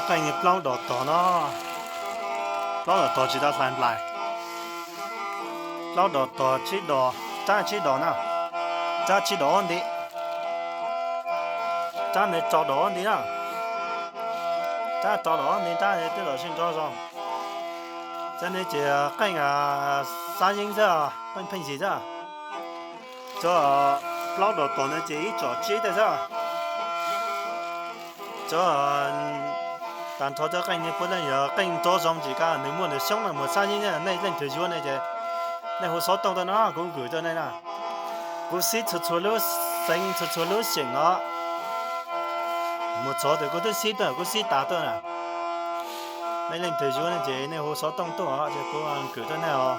Qeej plaub dos tog no, plaub dos tog tsis tau hlais nplaim. Plaub dos tog tsib dos, rab tsib dos na, rab tsib dos ob nti, rab ne rau dos ob nti na, rab rau dos ob nti, rab tej los sib nrov zoo. Cov no ces qeej xab yeeb xwb, qeej pheej yig xwb. Cov plaub dos tog no ces ib tsom tsib tej xwb. Cov tag nrho cov qeej no puav leej yog qeej nrov zoo ces kav nws muaj nws xyoob no mus xab yeeb, nej leej twg yuav ne ces nej hu xov tooj tuaj no kuv kwm rau nej na. Kuv xib txhua txhua lub xeev txhua txhua lub xeem no, mus txog tias kuv twb xib tuaj, kuv xib tas tuaj na. Nej leej twg yuav ne ces nej hu xov tooj tuaj ces kuv kwm rau nej os.